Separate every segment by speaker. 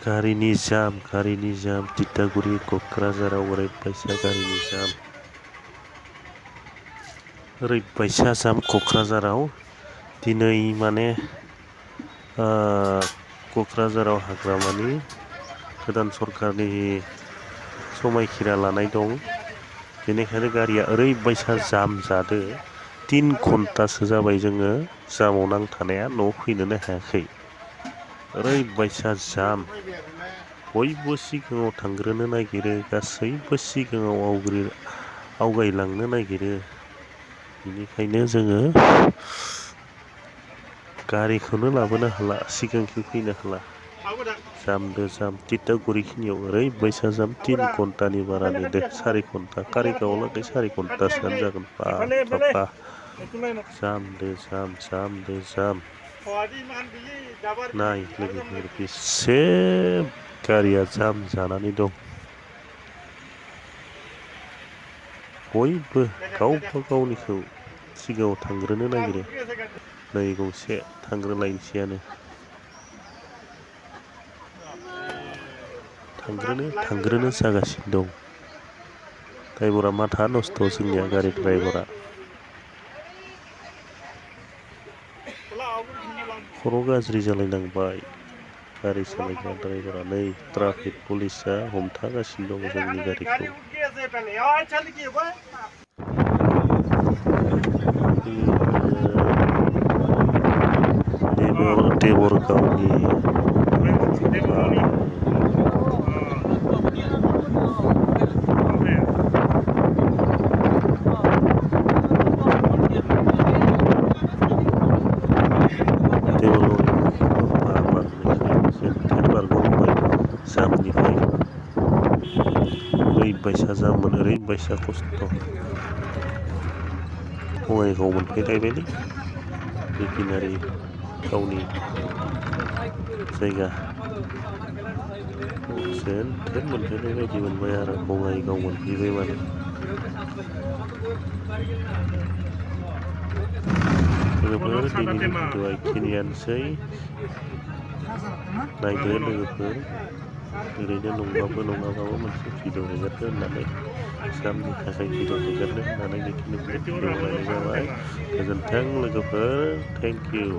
Speaker 1: गारिनि जाम तितागुरि क'क्राझाराव ओरैबायसा गारिनि जाम ओरैबायसा जाम क'क्राझाराव दिनै माने क'क्राझाराव हाग्रामानि गोदान सरकारनि समायखिरा लानाय दं बेनिखायनो गारिया ओरैबायसा जाम जादो 3 घन्टासो जाबाय जोङो जामाव नांथानाया न'आव फैनोनो हायाखै ओरैबायसा जाम बयबो सिगाङाव थांग्रोनो नागिरो गासैबो सिगाङाव आवगायलांनो नागिरो बेनिखायनो जोङो गारिखौनो लाबोनो हाला सिगांखि फैनो हाला जामदो जाम तितागुरिखिनियाव ओरैबायसा जाम 3 घन्टानि बारा नेदो 4 घन्टा कारिगावआवलागै 4 घन्टासोआनो जागोन बाबा जामदो जाम नाय लोगोफोर बेसे गारिया जाम जानानै दं बयबो गावबा गावनिखौ सिगाङाव थांग्रोनो नागिरो नै गंसे थांग्रोलायनोसैयानो थांग्रोनो जागासिनो दं ड्राइभारा माथा नस्थ' जोंनिया गारि ड्राइभारा खर' गाज्रि जालायलांबाय गारि सालायग्रा ड्राइभारा नै ट्राफिक पुलिसा हमथागासिनो दं जोंनि गारिखौ देबरगावनि जामनिफ्राय ओरैबायसा जाममोन ओरैबायसा खस्थ' बङाइगाव मोनफैलायबायलै रिफाइनारि थावनि जायगा जेन थेन मोनफैनाय बायदि मोनबाय आरो बङाइगाव मोनफैबाय माने लोगोफोर दिनैनि भिडिअ'आ बेखिनियानोसै नायदो लोगोफोर ओरैनो नङाबाबो मोनसे भिडिअ' हेगारनो होननानै जामनि थाखाय भिडिअ' हेगारनो होननानै बेखिनिखौनो भिडिअ' लानाय जाबाय गोजोन्थों लोगोफोर थेंक इउ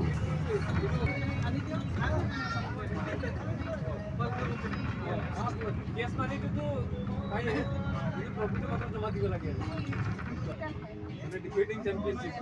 Speaker 2: डिफीटिंग चैंपियनशिप